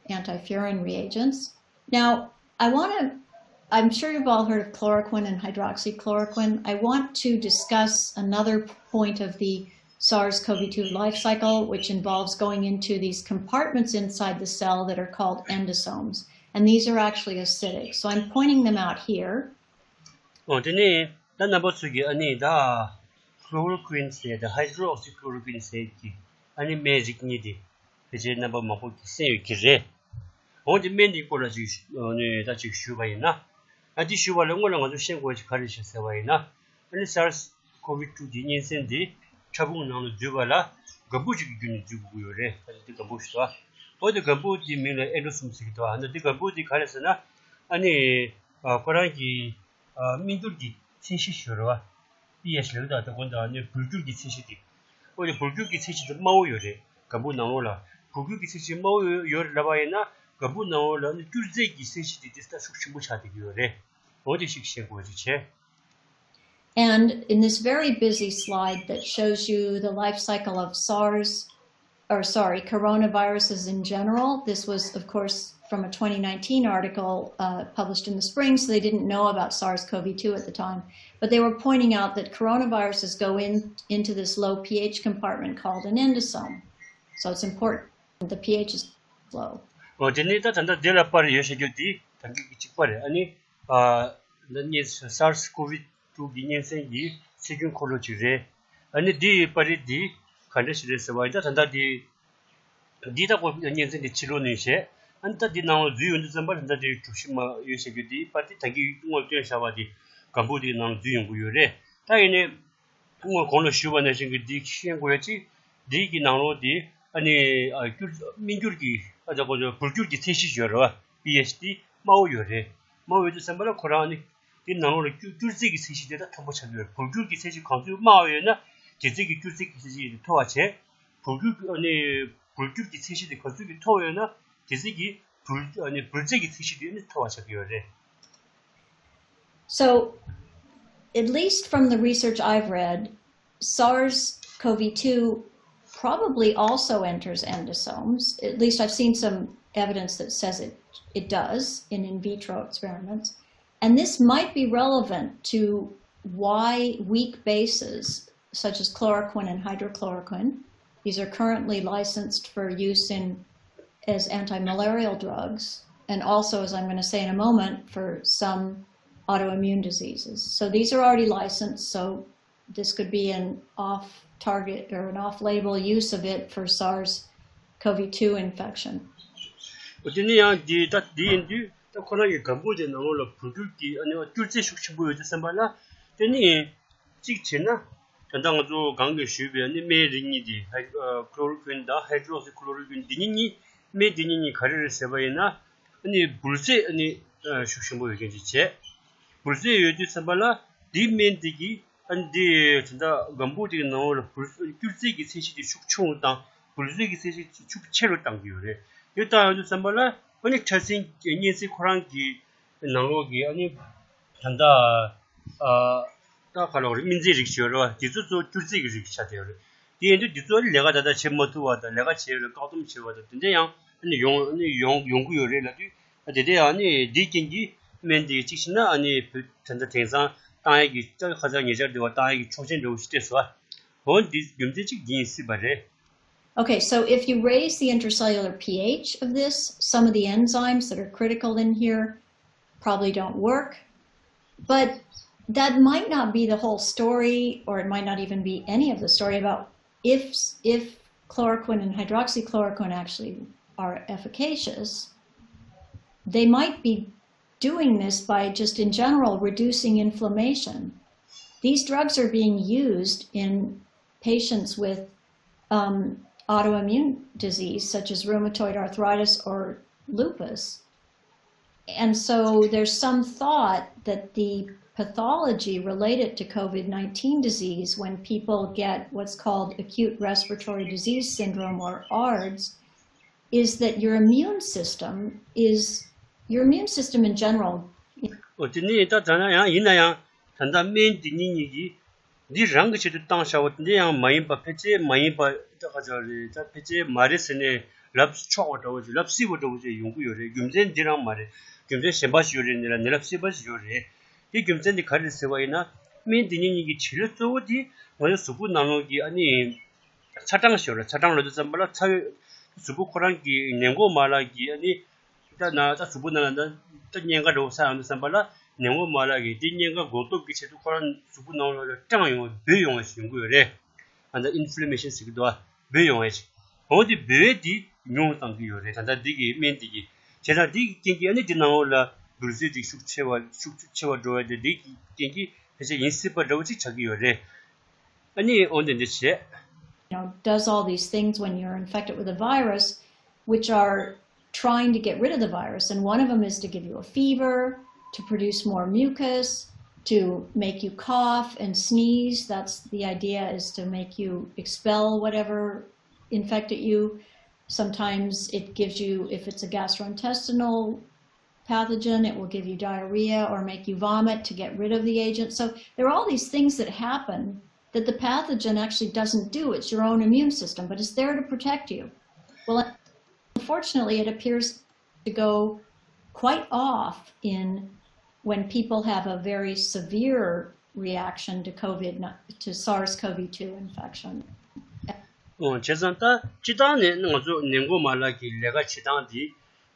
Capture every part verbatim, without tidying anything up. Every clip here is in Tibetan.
antifurin reagents. Now, I want to, I'm sure you've all heard of chloroquine and hydroxychloroquine. I want to discuss another point of the SARS CoV two life cycle, which involves going into these compartments inside the cell that are called endosomes. And these are actually acidic. So I'm pointing them out here. འོ་དེ་ནས་ད་རྣམ་པ་ཚོས་ཀྱི་ཨ་ནི་ད་chloroquine ཟེར་དང་hydroxychloroquine ཟེར་གྱི་ཨ་ནི་སྨན་རིགས་གཉིས་དེ་ཕལ་ཆེར་རྣམ་པ་མང་པོ་གིས་གསན་ཡོད་ཀྱི་རེད། འོ་དེ་སྨན་དེའི་སྐོར་ལ་ཅིག་ཨ་ནི་ད་ཅིག་ཞུས་པ་ཡིན་ན། ཨ་དེ་ཞུས་པ་ལས་སྔོན་ལ་ང་ཚོ་ཤེས་དགོས་ཀྱི་ག་རེ་ཞིག་ཟེར་བ་ཡིན་ན། ཨ་ནི་SARS CoV two གི་གཉན་ཚན་དེ་ཕྲ་ཕུང་ནང་ལ་འཛུལ་བ་ལ་སྒམ་པོ་གཅིག་གི་བརྒྱུད་ནས་འཛུལ་དགོས་ཀྱི་ཡོད་རེད། ཨ་ནི་དེ་སྒམ་པོ་ཞིག་འདུག་འོ་དེ་སྒམ་པོ་དེའི་མིང་ལ་ཨེན་ཌོ་སོམ་ཟེར་གྱི་འདུག་ཨ་ནི་དེ་སྒམ་པོ་དེ་ག་རེ་ཟེར་ན། ཨ་ནི་ཨ་ཁོ་རང་གི་ཨ་སྨིན་འགྱུར་གྱི་ཚད་གཞི་ཞིག་ཡོད་རེད་བ། པི་ཨེཆ་ལབ་ད་ལྟ་ཁོ་འདྲ་ནི་འབུར་འགྱུར་གྱི་ཚད་གཞི་དེ། ཨོ་ཡ་འབུར་འགྱུར་གྱི་ཚད་གཞི་དེ་དམའ་བོ་ཡོད་རེད། སྒམ་པོ་ནང་ལོགས་ལ་འབུར་འགྱུར་གྱི་ཚད་གཞི་དམའ་བོ་ཡོད་རེད་ལབ་པ་ཡིན་ན། སྒམ་པོ་ནང་ལོགས་ལ་ནི་སྐྱུར་རྫས་ཀྱི་ཚད་གཞི་དེ་དེ་ལྟ་ཤུགས་ཆེན་པོ་ཆགས་བསྡད་ཀྱི་ཡོད་རེད། འོ་དེ་ཞིག་ཤེས་དགོས་ཅིག་བྱས། And in this very busy slide that shows you the life cycle of SARS, or sorry, coronaviruses in general, this was, of course, from a twenty nineteen article uh, published in the spring, so they didn't know about SARS CoV two at the time. But they were pointing out that coronaviruses go in, into this low pH compartment called an endosome. So it's important. The pH is low. འོ་དེ་ནི་ད་ད་ལྟ་དེ་ལ་པར་ཡོད་ཤེས་རྒྱུ་དེ་ད་གིན་གྱི་གཅིག་པ་རེད། ཨ་ནི་ཨ་ད་ནི་SARS CoV two གི་གཉན་ཚན་གྱི་ཚེ་རྒྱུན་འཁོར་ལོ་གཅིག་རེད། ཨ་ནི་འདི་ཡི་པར་རིས་འདི་ག་འདྲ་ཞིག་རེད་ཟེར་བ་ཡིན་ད་ད་ལྟ་འདི་འདི་ད་ཁོ་གཉན་ཚན་འདི་ཕྱི་ལོགས་ནས་བཤད། ཨ་ནི་ད་འདི་ནང་ལ་འཛུལ་ཡོང་དུས་ཙམ་པ་ད་ལྟ་འདི་གྲུ་བཞི་མ་ཡོད་ཟེར་རྒྱུ་འདི་པར་འདི་ད་གིན་སྔོན་སྟོན་བཞག་པ་འདི་སྒམ་པོ་འདི་ནང་ལ་འཛུལ་ཡོང་གི་ཡོད་རེད། ད་ཡིན་ནའི་སྔོན་གོང་ལ་ཞུས་པ་ནང་བཞིན་གྱི་འདི་ཤེས་དགོས་ཡ་གཅིག་འདི་གི་ནང་ལོགས་འདི་ཨ་ནི་ཨ་སྐྱུར་སྨིན་སྐྱུར་གྱི་ཨ་ད་གོ་འབུར་འགྱུར་གྱི་ཚད་གཞི་ཡོད་རེད་བ། པི་ཨེཆ་འདི་དམའ་བོ་ཡོད་རེད། དམའ་བོ་ཡོད་དུས་ཙམ་པ་ལ་ཁོ་རང་ཨ་ནི། དེ་ནང་ལོགས་ལ་སྐྱུར་སྐྱུར་རྫས་ཀྱི་ཚད་གཞི་དེ་དག་མཐོན་པོ་ཆགས་ཀྱི་ཡོད་རེད། འབུར་འགྱུར་གྱི་ཚད་གཞི་གང་ཚོད་དམའ་བ་ཡོད་ན། དེ་ཚད་ཀྱི་སྐྱུར་རྫས་ཀྱི་ཚད་གཞི་དེ་མཐོ་བ་བྱས། འབུར་འགྱུར་གྱི་ཨ་ནི་འབུར་འགྱུར་གྱི་ཚད་གཞི་དེ་གང་ཚོད་ཀྱི་མཐོ་བ་ཡོད་ན། དེ་ཚད་ཀྱི་འབུར་ཨ་ནི་འབུར་རྫས་ཀྱི་ཚད་གཞི་དེ་ནི་མཐོ་བ་ཆགས་ཀྱི་ཡོད་རེད། So, at least from the research I've read, SARS CoV two probably also enters endosomes. At least I've seen some evidence that says it, it does in in vitro experiments. And this might be relevant to why weak bases, such as chloroquine and hydrochloroquine, these are currently licensed for use in as anti-malarial drugs, and also, as I'm going to say in a moment, for some autoimmune diseases. So these are already licensed, so this could be an off target or an off label use of it for SARS CoV two infection. འོ་དེ་ནི་ཡང་འདི་ད་འདི་ཡིན་དུས་ད་ཁོ་རང་གི་སྒམ་པོ་དེ་ནང་ལོགས་ལ་འབུར་འགྱུར་གྱི་ཨ་ནི་སྐྱུར་ཚད་ཤུགས་ཆེན་པོ་ཡོད་དུས་ཙམ་པ་ལ་དེ་ནི་གཅིག་བྱས་ན་ད་ལྟ་ང་ཚོ་གང་གིས་ཞུས་པའི་ཨ་ནི་སྨན་རིགས་གཉིས་དེ་ཧའི་ཨ་ཁློ་རོ་ཀུན་དང་ཧའི་ཌྲོ་སི་ཁློ་རོ་ཀུན་འདི་གཉིས་གཉིས་སྨན་འདི་གཉིས་གཉིས་ག་རེ་རེད་ཟེར་བ་ཡིན་ན། ཨ་ནི་འབུར་རྫས་ཨ་ནི་ཤུགས་ཆེན་པོ་ཡོད་མཁན་ཅིག་བྱས། འབུར་རྫས་ཡོད་དུས་ཙམ་པ་ལ་འདིའི་སྨན་འདི་གིས་ཨ་ནི་འདི་ད་ལྟ་སྒམ་པོ་དེ་གི་ནང་ལོགས་ལ་འབུར་སྐྱུར་རྫས་ཀྱི་ཚད་གཞི་དེ་ཤུགས་ཆུང་རུ་བཏང་། འབུར་རྫས་ཀྱི་ཚད་གཞི་ཤུགས་ཆེ་རུ་བཏང་གི་ཡོད་རེད། དེ་བཏང་ཡོང་དུས་ཙམ་པ་ལ་ཨ་ནི་ཕྲ་སྲིན་གཉན་ཚད་ཁོ་རང་གི་ནང་ལོགས་ཀྱི་ཨ་ནི་ད་ལྟ་ཨ་ད་ག་ལབ་དགོས་རེད། སྨན་རྫས་རིགས་ཤིག་ཡོད་རེད་བ། དེ་ཚོ་གཙོ་བོ་སྐྱུར་རྫས་ཀྱི་རིགས་ཆགས་བསྡད་ཡོད་རེད། དེ་ཡིན་དུས་འདི་ཚོ་ལས་ཀ་ད་ལྟ་བྱེད་མ་ཐུབ་པ་དང་ལས་ཀ་བྱེད་ཡོད་ལ་བཀག་སྡོམ་བྱེད་པ་དང་དེ་འདྲ་ཡང་ཨ་ནི་ཡོང་ཨ་ནི་ཡོང་ཡོང་གི་ཡོད་རེད་ལབ་དུས། ཨ་དེ་འདྲ་ཡང་ཨ་ནི་འདིའི་རྐྱེན་གྱིས་སྨན་འདི་གཅིག་བྱས་ན་ཨ་ནི་བོད་ད་ལྟ་དེང་སང་བཏང་ཡས་ཀྱི་ད་ཁ་སང་ཉེ་ཆར་འདི་བ་བཏང་ཡས་ཀྱི་ཆོག་མཆན་འདྲ་བོ་ཞིག་སྤྲད་སོང་ཨ། འོ་འདི་རྒྱུ་མཚན་གཅིག་འདི་ཡིན་སྲིད་པ་རེད། Okay, so if you raise the intracellular pH of this, some of the enzymes that are critical in here probably don't work. But that might not be the whole story, or it might not even be any of the story about if if chloroquine and hydroxychloroquine actually are efficacious. They might be doing this by just in general reducing inflammation. These drugs are being used in patients with um, autoimmune disease, such as rheumatoid arthritis or lupus. And so there's some thought that the pathology related to COVID nineteen disease, when people get what's called acute respiratory disease syndrome or ARDS, is that your immune system is, your immune system in general. འོ་དེ་ནི་ད་ད་ན་ཡང་ཡིན་ན་ཡང་ད་ལྟ་སྨན་འདི་གཉིས་གཉིས་ཀྱིས་འདི་རང་གི་ཆེད་དུ་བཏང་བཞག་པ་དེ་འདྲ་ཡང་མ་ཡིན་པ། ཕལ་ཆེར་མ་ཡིན་པ་ད་ག་ཚོད་རེད། ད་ཕལ་ཆེར་མ་རེད་ཟེར་ནས་ ལབ་ཆོག་པ་འདྲ་བོ་ཞིག་ལབ་སྲིད་པ་འདྲ་བོ་ཞིག་ཡོང་གི་ཡོད་རེད། རྒྱུ་མཚན་འདི་རང་མ་རེད། རྒྱུ་མཚན་གཞན་པ་ཞིག་ཡོད་རེད། ནད་ལ་ནད་ལབ་སྲིད་པ་ཞིག་ཡོད་རེད། དེ་རྒྱུ་མཚན་དེ་ག་རེ་རེད་ཟེར་བ་ཡིན་ན། སྨན་དེ་གཉིས་གཉིས་ཀྱི་བྱེད་ལས་གཙོ་བོ་དེ་ང་ཚོ་གཟུགས་པོ་ནང་ལོགས་ཀྱི་ཨ་ནི་ཚ་གྲང་ཞིག་ཡོད་རེད། ཚ་གྲང་ལབ་དུས་ཙམ་པ་ལ་ཚ་བའི་གཟུགས་པོ་ཁོ་རང་གི་ནད་འགོག་མ་ལག་གི་ཨ་ནི་ད་ན་ད་གཟུགས་པོ་ནང་ལ་ད་ད་གཉན་ཁ་འདྲ་བོ་ཟ་ཡོང་དུས་ཙམ་པ་ལ་ནད་འགོག་མ་ལག་གིས་དེ་གཉན་ཁ་འགོག་ཐབས་ཀྱི་ཆེད་དུ་ཁོ་རང་གཟུགས་པོ་ནང་ལོགས་ལ་སྐྲངས་ཡོང་བ་སྦོས་ཡོང་བ་ཞིག་ཡོང་གི་ཡོད་རེད། ཨ་ད་ཨིན་ཕི་ལེ་མེ་ཤན་ཟེར་གྱི་འདུག་བ། སྦོས་ཡོང་བ་ཞིག་འོ་དེ་སྦོས་པ་དེ་ཉུང་བཏང་གི་ཡོད་རེད། ད་ལྟ་འདི་གི་སྨན་འདི་གིས་བྱས་ཙང་འདི་གི་རྐྱེན་གྱིས་ཨ་ནི་འདི་ནང་ལོགས་ལ་འབུ་རྫས་དེ་ཤུགས་ཆེ་བ་ཤུགས་ཆེ་བ་འགྲོ་བ་དེ་འདི་གི་རྐྱེན་གྱིས་ཕལ་ཆེར་ཡིན་སྲིད་པ་འདྲ་བོ་ཅིག་ཆགས་ཀྱི་ཡོད་རེད། ཨ་ནི་འོ་དེ་འདྲ་བྱས། you know, does all these things when you're infected with a virus, which are trying to get rid of the virus. And one of them is to give you a fever, to produce more mucus, to make you cough and sneeze. That's the idea, is to make you expel whatever infected you. Sometimes it gives you, if it's a gastrointestinal pathogen, it will give you diarrhea or make you vomit to get rid of the agent. So there are all these things that happen that the pathogen actually doesn't do. It's your own immune system, but it's there to protect you. Well, unfortunately, it appears to go quite off in when people have a very severe reaction to COVID, to SARS-CoV two infection. བྱས་ཙང་ད་སྤྱིར་བཏང་ནས་ང་ཚོ་ནད་འགོག་མ་ལག་གི་ལས་ཀ་བྱེད་སྟངས་འདི།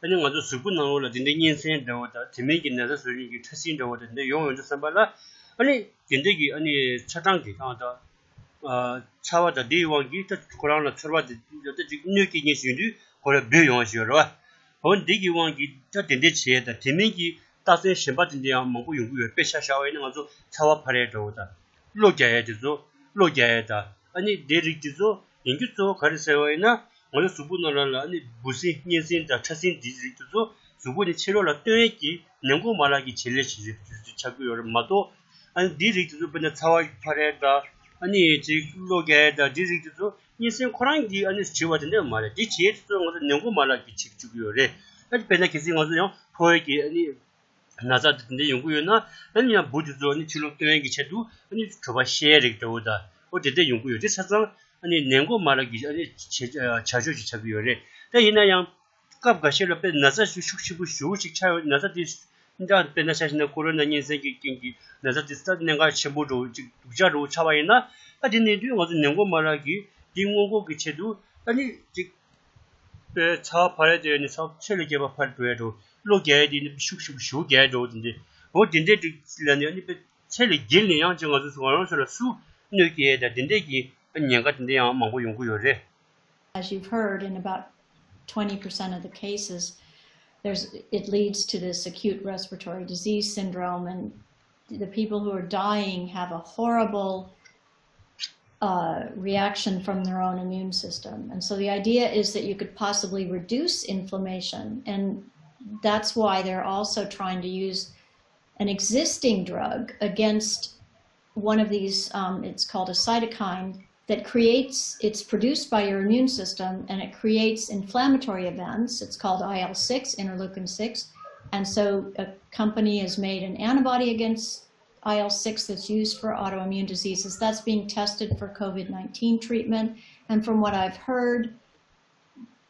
ཨ་ནི་ང་ཚོ་གཟུགས་པོ་ནང་ལོགས་ལ་དེ་འདྲའི་གཉན་སྲིན་འདྲ་བོ་དང་དེ་མིན་གྱི་ན་ཚ་བཟོ་མཁན་གྱི་ཕྲ་སྲིན་འདྲ་བོ་དང་དེ་འདྲ་ཡོང་ཡོང་དུས་ཙམ་པ་ལ། ཨ་ནི་དེ་འདྲ་གི་ཨ་ནི་ཚ་གྲང་གི་སྒང་དང་། ཚ་བ་དང་དེའི་དབང་གིས་ད་ཁོ་རང་ལ་ཚོར་བ་དེ་ད་ཅིག་གནོད་སྐྱེལ་མཁན་ཞིག་ཡོང་དུས་ཁོ་རང་སྦོས་ཡོང་བ་ཞིག་ཡོད་རེད་བ། འོ་འདི་གི་དབང་གིས་ད་དེ་འདྲ་བྱས་དང་དེ་མིན་གྱི་རྟགས་མཚན་གཞན་པ་དེ་འདྲ་ཡང་མང་པོ་ཡོང་གི་ཡོད། དཔེ་ཆ་བཞག་པ་ཡིན་ན་ང་ཚོ་ཚ་བ་འཕར་ཡས་འདྲ་བོ་དང་། གློ་རྒྱག་ཡས་དེ་ཚོ། གློ་རྒྱག་ཡས་དང་ཨ་ནི་དེ་རིགས་དེ་ཚོ་ཡིན་རྒྱུ་གཙོ་བོ་ག་རེ་ཟེར་བ་ཡིན་ན། ང་ཚོ་གཟུགས་པོ་ནང་ལ་ཨ་ནི་འབུ་སྲིན་གཉན་སྲིན་དང་ཕྲ་སྲིན་འདི་རིགས་དེ་ཚོ་གཟུགས་པོ་ནས་ཕྱི་ལོགས་ལ་བཏོན་ཡས་ཀྱི་ནད་འགོག་མ་ལག་གི་བྱེད་ལས་ཤིག་རེད་ཆགས་ཀྱི་ཡོད་རེད་མ་གཏོགས། ཨ་ནི་འདི་རིགས་དེ་ཚོ་དཔེར་ན་ཚ་བ་འཕར་ཡས་དང་ཨ་ནི་ཅིག་གློ་རྒྱག་ཡས་དང་འདི་རིགས་དེ་ཚོ་གཉན་སྲིན་ཁོ་རང་གིས་ཨ་ནི་བྱེད་པ་དེ་འདྲ་མ་རེད། འདི་བྱེད་ཡས་དེ་ཚོ་ང་ཚོ་ནད་འགོག་མ་ལག་གིས་བྱེད་བཅུག་གི་ཡོད་རེད། ཨ་ནི་དཔེར་ན་གལ་སྲིད་ང་ཚོ་ཡང་ཕོ་བའི་གི་ཨ་ནི། ན་ཚ་དེ་འདྲ་ཡོང་གི་ཡོད་ན་ཨ་ནི་ཡང་འབུ་དེ་ཚོ་ཨ་ནི་ཕྱི་ལོགས་བཏོན་ཡས་ཀྱི་ཆེད་དུ་ཨ་ནི་གྲོད་པ་བཤལ་རིགས་འདྲ་བོ་དང་འོ་དེ་འདྲ་ཡོང་གི་ཡོད། དེ་ཆ་ཚང་ཨ་ནི་ནད་འགོག་མ་ལག་གི་ཨ་ནི་བྱ་བྱ་སྤྱོད་ཅིག་ཆགས་ཀྱི་ཡོད་རེད། ད་ཡིན་ན་ཡང་སྐབས་འགའ་ཤས་ལ་དཔེ་ན་ཚ་ཤུགས་ཤུགས་ཆེན་པོ་ཞེ་པོ་ཅིག་ཆགས་ཡོད། ན་ཚ་དེ་འདྲ་དཔེར་ན་ཆ་བཞག་ན་ཀོ་རོ་ན་གཉན་སྲིན་གྱི་རྐྱེན་གྱིས་ན་ཚ་དེ་ད་གནད་འགག་ཆེན་པོ་འདྲ་བོ་ཅིག་སྡུག་ཅག་འདྲ་བོ་ཆགས་པ་ཡིན་ན་ཨ་དེ་ནས་དུས་ང་ཚོ་ནད་འགོག་མ་ལག་གིས་དེ་སྔོན་འགོག་གི་ཆེད་དུ་ཨ་ནི་ཅིག་པའི་ཚ་བ་འཕར་ཡས་དེ་ནི་ཚ་བ་ཚད་ལས་བརྒལ་བ་འཕར་འགྲོ་ཡས་འགྲོ། གློ་རྒྱག་ཡས་དེ་ནི་ཤུགས་ཤུགས་ཤུགས་རྒྱག་ཡས་འགྲོ་དེ་འདྲས། འོ་དེ་འདྲས་དེ་ལ་ནི་ཨ་ནི་པའི་ཚད་ལས་བརྒལ་ནས་ཡང་ཅིག་ང་ཚོ་ང་རང་ཚོ་ལ་སུ་གནོད་སྐྱེལ་ཡས་དང་དེ་འདྲས་ཀྱི་ཉེན་ཁ་དེ་འདྲས་ཡང་མང་པོ་ཡོང་གི་ཡོད་རེད། As you've heard, in about twenty percent of the cases, there's it leads to this acute respiratory disease syndrome, and the people who are dying have a horrible uh, reaction from their own immune system. And so the idea is that you could possibly reduce inflammation. And that's why they're also trying to use an existing drug against one of these, um, it's called a cytokine, that creates, it's produced by your immune system and it creates inflammatory events. It's called I L six, interleukin six. And so a company has made an antibody against I L six that's used for autoimmune diseases. That's being tested for COVID nineteen treatment. And from what I've heard,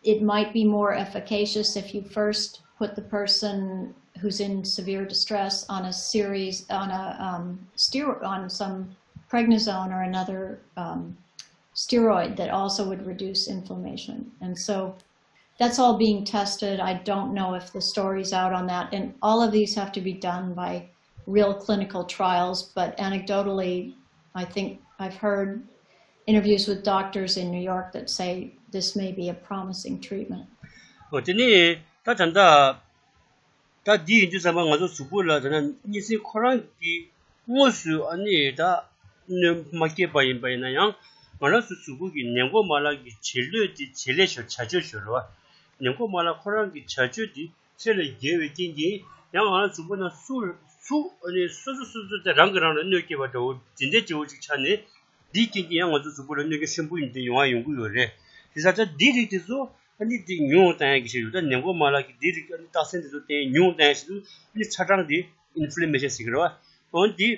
it might be more efficacious if you first put the person who's in severe distress on a series, on a um, steroid, on some prednisone or another um, steroid that also would reduce inflammation. And so that's all being tested. I don't know if the story's out on that. And all of these have to be done by real clinical trials, but anecdotally, I think I've heard interviews with doctors in New York that say this may be a promising treatment. འོ་དེ་ནི་ད་ད་ད་ད་འདི་ཡིན་དུས་ཙམ་པ་ང་ཚོ་གཟུགས་པོ་ལ་ད་ན་གཉན་སྲིན་ཁོ་རང་གི་དངོས་སུ་ཨ་ནི་ད་གནོད་མ་སྐྱེལ་པ་ཡིན་པ་ཡིན་ན་ཡང་ང་རང་ཚོ་གཟུགས་པོ་གི་ནད་འགོག་མ་ལག་གི་བྱེད་ལས་དེ་བྱེད་ལས་ཤོར་བྱ་སྤྱོད་ཤོར་བ། ནད་འགོག་མ་ལག་ཁོ་རང་གི་བྱ་སྤྱོད་དེ་ཚད་ལས་བརྒལ་བའི་རྐྱེན་གྱིས་ཡང་ང་རང་གཟུགས་པོ་ནང་སུ་སུ་ཨ་ནི་སོ་སོ་སོ་སོ་དེ་རང་གིས་རང་ལ་གནོད་སྐྱེལ་བ་འདྲ་བོ་དེ་འདྲའི་སྐྱེ་བོ་ཅིག་ཆགས་ནས་འདིའི་རྐྱེན་གྱིས་ཡང་ང་ཚོ་གཟུགས་པོ་ལ་གནོད་སྐྱོན་ཆེན་པོ་ཡིན་དེ་ཡོང་བ་ཡོང་གི་ཡོད་རེད། དེ་ས་ད་འདི་རིགས་དེ་ཚོ་ཨ་ནི་དེ་ཉུང་བཏང་ཡག་གི་ཆེད་དུ་ད་ནད་འགོག་མ་ལག་གི་འདི་རིགས་ཨ་ནི་རྟགས་མཚན་དེ་ཚོ་བསྟན་ཉུང་བཏང་ཡག་ཆེད་དུ་ཨ་ནི་ཚ་གྲང་དེ་ཨིན་ཕི་ལེ་མེ་ཤན་ཟེར་གི་རེད་བ། འོན་ཏེ།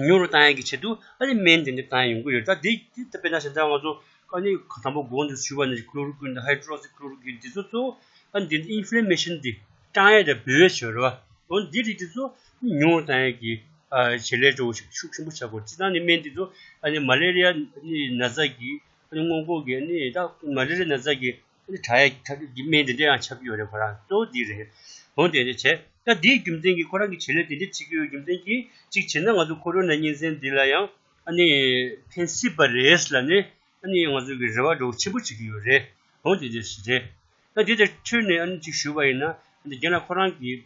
ཉུང་རུ་བཏང་ཡག་གི་ཆེད་དུ་ཨ་ནི་སྨན་དེ་འདྲ་བཏང་ཡག་ཡོང་གི་ཡོད། ད་དེ་དེ་ལྟ་བས་ན་བྱས་ཙང་ང་ཚོ་ ཨ་ནི་དང་པོ་གོང་དུ་ཞུས་པ་ནང་བཞིན་ཁོ་ལོ་རོ་ཀུན་དང་ཧའི་ཌྲོ་སི་ཁོ་ལོ་རོ་ཀུན་འདི་ཚོ་གཙོ་བོ་ཨ་ནི་འདི་ཨིན་ཕི་ལེ་མེ་ཤན་འདི་སྐྲངས་ཡས་དང་འབུ་ཡས་བྱེད་རེད་བ། འོ་འདི་རིགས་འདི་ཚོ་ཉུང་བཏང་ཡས་ཀྱི་ཨ་བྱེད་ལས་འགྲོ་ཤུགས་ཤུགས་ཆེན་པོ་ཆགས་དགོས། སྤྱིར་བཏང་ནི་སྨན་འདི་ཚོ་ཨ་ནི་མ་ལེ་རི་ཡ་ནི་ན་ཚ་གི་ཨ་ནི་སྔོན་འགོག་གི་ཨ་ནི་ད་མ་ལེ་རི་ཡ་ན་ཚ་གི་ཨ་ནི་དྲག་ཡས་ཀྱི་སྨན་འདི་འདྲ་ཡང་ཆགས་ཀྱི་ཡོད་རེད། ཁོ་རང་གཙོ་བོ་འདི་རེད། འོ་དེ་འདྲ་བྱས་ད་འདིའི་རྒྱུ་མཚན་གྱིས་ཁོ་རང་གི་བྱེད་ལས་དེ་འདྲ་བྱེད་ཀྱི་ཡོད་རྒྱུ་མཚན་གྱིས་གཅིག་བྱས་ན་ང་ཚོ་ཁོ་རོ་ན་གཉན་སྲིན་འདི་ལ་ཡང་ཨ་ནི་ཕན་སྲིད་པ་རེད་ལབ་ནས་ཨ་ནི་ང་ཚོ་གི་རེ་བ་འདྲ་བོ་ཆེན་པོ་བྱེད་ཀྱི་ཡོད་རེད། འོ་དེ་འདྲ་ཞིག་རེད། ད་འདི་དེ་འཕྲོས་ནས་ཨ་ནི་ཅིག་ཞུས་པ་ཡིན་ན་ཨ་ནི་རྒན་ལགས་ཁོ་རང་གིས་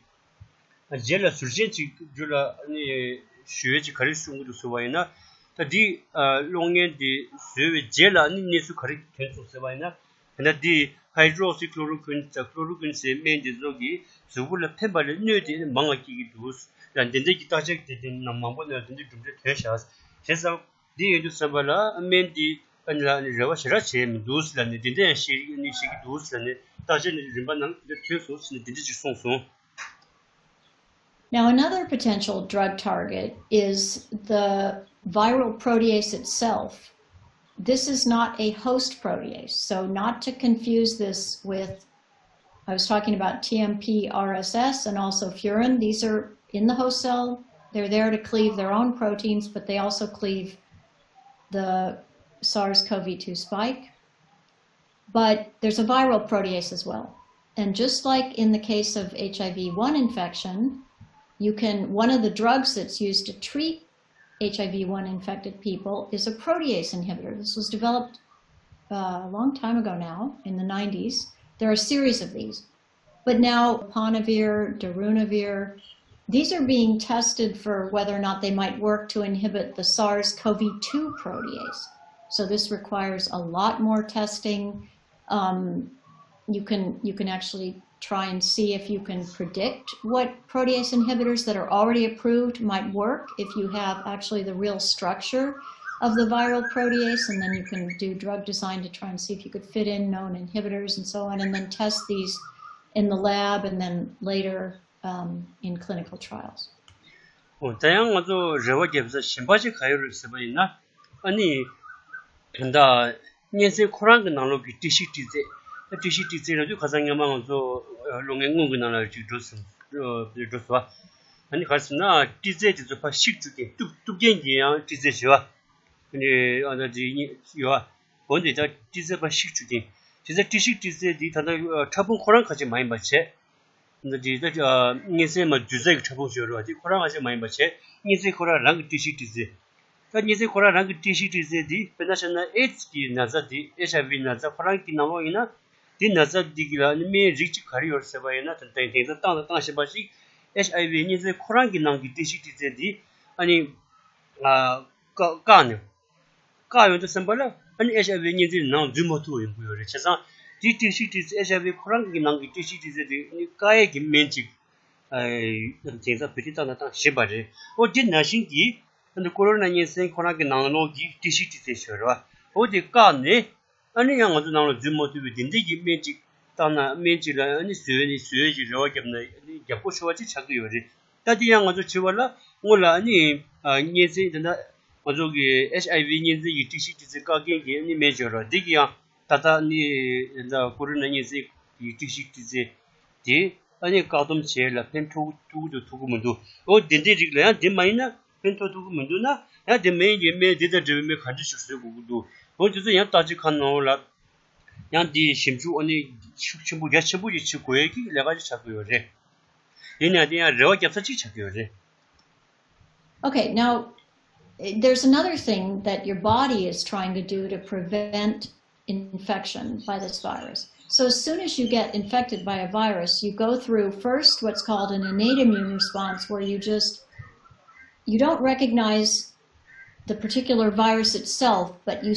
རྗེས་ལ་ཟུར་ཅན་ཅིག་རྒྱུད་ལ་ཨ་ནི་ཞུ་ཡས་ཅིག་ག་རེ་གསུང་གི་འདུག་ཟེར་བ་ཡིན་ན། ད་འདི་ཨ་གློག་བརྙན་འདི་བཟོས་པའི་རྗེས་ལ་ཨ་ནི་གནས་ཚུལ་ག་རེ་ཐོན་སོང་ཟེར་བ་ཡིན་ན། ད་འདི་ཧའི་ཌྲོ་སི་ཁོ་ལོ་རོ་ཀུན་དང་ཁོ་ལོ་རོ་ཀུན་ཟེར་སྨན་འདི་ཚོ་གིས་གཟུགས་པོ་ལ་ཕན་པ་ལས་གནོད་དེ་མང་བ་སྐྱེ་གི་འདུག་ལ་འདི་འདྲ་གི་བརྟག་དཔྱད་དེ་འདི་ནང་མང་པོ་ནས་འདི་འདྲ་གྲུབ་འབྲས་ཐོན་ཤག་བྱས་ཙང་། འདི་ཡིན་དུས་ཙམ་པ་ལ་སྨན་འདི་ཨ་ནི་ལ་ནི་རེ་བ་ཞེ་དྲག་བྱས་མི་འདུག་ཟེར་ལ་ནི་འདི་འདྲ་ཡང་བཤད་ནི་བཤད་ཀྱི་འདུག་ཟེར་ལ་ནི་བརྟག་དཔྱད་ནི་རིམ་པ་ནང་འདི་ཐོན་སོང་ཟེར་ནས་འདི་འདྲ་ཅིག་གསུངས་སོང་། Now, another potential drug target is the viral protease itself. This is not a host protease, so not to confuse this with I was talking about T M P R S S and also furin. These are in the host cell. They're there to cleave their own proteins, but they also cleave the SARS CoV two spike. But there's a viral protease as well. And just like in the case of H I V one infection, you can, one of the drugs that's used to treat H I V one infected people is a protease inhibitor. This was developed uh, a long time ago now, in the nineties. There are a series of these. But now, ponavir, darunavir, these are being tested for whether or not they might work to inhibit the SARS CoV two protease. So this requires a lot more testing. Um, you can you can actually try and see if you can predict what protease inhibitors that are already approved might work if you have actually the real structure of the viral protease, and then you can do drug design to try and see if you could fit in known inhibitors and so on, and then test these in the lab and then later um, in clinical trials. ཨོ་ད་ཡང་ང་ཚོ་རེ་བ་རྒྱབ་ས་གཞན་པ་ཅིག་ག་ཡོད་རེད་ཟེར་བ་ཡིན་ན། ཨ་ནི་ད་ལྟ་གཉན་སྲིན་ཁོ་རང་གི་ནང་ལོགས་ཀྱི་ཏྲི་ཤི་ཏྲི་ཙེ། ཨ་ཏྲི་ཤི་ཏྲི་ཙེ་ལབ་དུས་ཁ་སང་སྔོན་མ་ང་ཚོ་གློག་བརྙན་སྔོན་གྱི་ནང་ལ་ཅིག་འགྲོ་སོང་འགྲོ་སོང་བ། ཨ་ནི་ག་རེ་ཟེར་ན་ཏྲི་ཙེ་དེ་ཚོ་ཕར་བཤིག་བཅུག་གིན་གཏུབ་གཏུབ་མཁན་གྱི་ཡང་ཏྲི་ཙེ་བྱེད་བ། ཨ་ནི་ཨ་ད་དེ་གཉིས་ཡོད་བ། འོན་ཏེ་ད་ཏྲི་ཙེ་ཕར་བཤིག་བཅུག་གིན་དེ་ཚོ་ཏྲི་ཤི་ཏྲི་ཙེ་འདི་ད་ལྟ་ཕྲ་ཕུང་ཁོ་རང་ག་ཅིག་མ་ཡིན་པ་བྱས། འདི་འདྲའི་ད་གཉན་སྲིན་མ་རྒྱུ་རྫས་ཀྱི་ཕྲ་ཕུང་ཞིག་ཡོད་རེད་བ། དེ་ཁོ་རང་ང་ཅག་མ་ཡིན་པ་བྱས་གཉན་སྲིན་ཁོ་རང་རང་གི་ཏྲི་ཤི་ཏྲི་ཙེ། ད་གཉན་སྲིན་ཁོ་རང་རང་གི་ཏྲི་ཤི་ཏྲི་ཙེ་འདི་དཔེར་ན་བཤད་ན་ཨེ་ཙི་གི་ན་ཚ་འདི་ཨེཆ་ཨའི་ཝི་ན་ཚ་ཁོ་རང་གི་ནང་ལོགས་ཡིན་ན། འདི་ན་ཚ་འདི་གི་ལ་ནི་སྨན་རིགས་གཅིག་ག་རེ་ཡོད་ཟེར་བ་ཡིན་ན་ད་ལྟ་དེང་སང་བཏང་དང་བཏང་བཞིན་པ་ཞིག་ཨེཆ་ཨའི་ཝི་གཉན་སྲིན་ཁོ་རང་གི་ནང་གི་ཏྲི་ཤི་ཏྲི་ཙེ་འདི་ཨ་ནི་ཨ་བཀག་བཀག་ནས། བཀག་ཡོང་དུས་ཙམ་པ་ལ་ཨ་ནི་ཨེཆ་ཨའི་ཝི་གཉན་སྲིན་ནང་འཛུལ་མ་ཐུབ་པ་ཡོང་གི་ཡོད་རེད། བྱས་ཙང་དེའི་ཏྲི་ཤི་ཏྲི་ཙེ་ཨེཆ་ཨའི་ཝི་ཁོ་རང་གི་ནང་གི་ཏྲི་ཤི་ཏྲི་ཙེ་དེ་ནི་བཀག་ཡས་ཀྱི་སྨན་གཅིག་ཨ་དེང་སང་བོད་ཀྱི་ཏང་ཏང་ཏང་བཞིན་པ་རེད། ཨོ་དེ་ནང་བཞིན་གྱི་ཨ་ནི་ཀོ་རོ་ན་གཉན་སྲིན་ཁོ་རང་གི་ནང་ལོགས་ཀྱི་ཏྲི་ཤི་ཏྲི་ཙེ་ཞིག་ཡོད་རེད་བ། ཨོ་དེ་བཀག་ནས་ཨ་ནི་ཡང་ང་ཚོ་ནང་ལ་འཛུལ་མ་ཐུབ་པའི་དེ་འདྲས་ཀྱི་སྨན་གཅིག་བཏང་ན་སྨན་གཅིག་ལ་ཨ་ནི་བཟོས་ནས་བཟོས་ཀྱི་རེ་བ་བརྒྱབ་ན་ཨ་ནི་རྒྱབ་སྐྱོར་ཆེ་བ་ཅིག་ཆགས་ཀྱི་ཡོད་རེད། ད་དེ་ཡང་ང་ཚོ་བྱེད་པ་ལ་སྔོན་ལ་ཨ་ནི་གཉན་སྲིན་དེ་འདྲ་ང་ཚོ་གི་ཨེཆ་ཨའི་ཝི་གཉན་སྲིན་གྱི་ཏྲི་ཤི་ཏྲི་ཙེ་བཀག་མཁན་གྱི་ཨ་ནི་སྨན་བྱས་རོགས་འདི་གི་ཡང་ད་ལྟ་ནི་ད་ཀོ་རོ་ན་གཉན་སྲིན་གྱི་ཏྲི་ཤི་ཏྲི་ཙེ་དེ་ཨ་ནི་བཀག་སྡོམ་བྱས་ལ་ཕན་ཐོགས་ཐུབ་ཀྱི་འདུག་ཐུབ་ཀྱི་མི་འདུག་འོ་དེ་འདྲའི་རིགས་ལ་ཡང་དེ་མ་ཡིན་ན་ཕན་ཐོགས་ཐུབ་ཀྱི་མི་འདུག་ན་ཡང་དེ་མ་ཡིན་གྱི་སྨན་དེ་དང་འབྲེལ་བའི་སྨན་ག་འདྲ་ཞིག་བཟོ་དགོས་ཀྱི་འདུག་འོ་དེ་ཚོ་ཡང་བརྟག་དཔྱད་ཁང་ནང་ལ་ཡང་དེའི་ཞིབ་འཇུག་ཨ་ནི་ཤུགས་ཆེན་པོ་རྒྱ་ཆེན་པོ་ཞིག་བྱེད་དགོས་ཡས་ཀྱི་ལས་ཀ་ཞིག་ཆགས་ཀྱི་ཡོད་རེད། ཡིན་ན་དེ་ཡང་རེ་བ་རྒྱབ་ས་གཅིག་ཆགས་ཀྱི་ཡོད་རེད། Okay, now there's another thing that your body is trying to do to prevent infection by this virus. So as soon as you get infected by a virus, you go through first what's called an innate immune response, where you just you don't recognize the particular virus itself, but you